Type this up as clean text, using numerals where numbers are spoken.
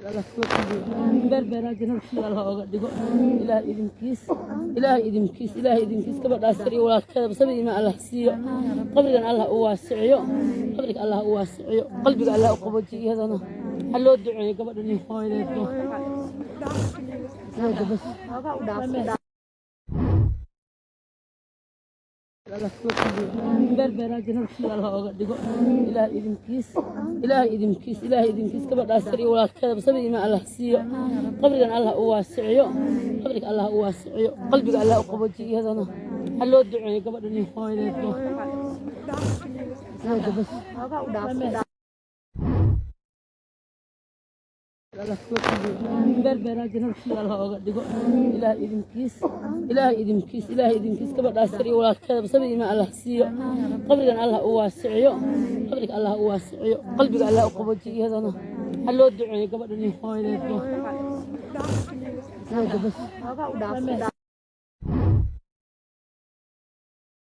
Allah soo kordhiyo. Beer jannada Allah ooga dhigo. Ilaahay idinkiis, Ilaahay idinkiis, Ilaahay idinkiis, gabadhaas yar iyo walaalkeedaba sabir iimaan Allah siiyo. Qabrigan Allah u waasiciyo, qabriga Allah u waasiciyo, qalbiga Allah u qaboojiyo. Iyadana ha loo duceeyo gabadhan iyo hooyadeedba. Bas. Allah soo kordhiyo. Beer jannada Allah ooga dhigo. Ilaahay idinkiis, Ilaahay idinkiis, Ilaahay idinkiis, gabadhaas yar iyo walaalkeedaba sabir iimaan Allah siiyo. Qabrigan Allah u waasiciyo, qabriga Allah u waasiciyo, qalbiga Allah u qaboojiyo. Iyadana ha loo duceeyo gabadhan iyo hooyadeedba. Bas. Allah soo kordhiyo. Beer jannada Allah ooga dhigo. Ilaahay idinkiis, Ilaahay idinkiis, Ilaahay idinkiis, gabadhaas yar iyo walaalkeedaba sabir iimaan Allah siiyo. Qabrigan Allah u waasiciyo, qabriga Allah u waasiciyo, qalbiga Allah u qaboojiyo. Iyadana ha loo duceeyo gabadhan iyo hooyadeedba. Bas.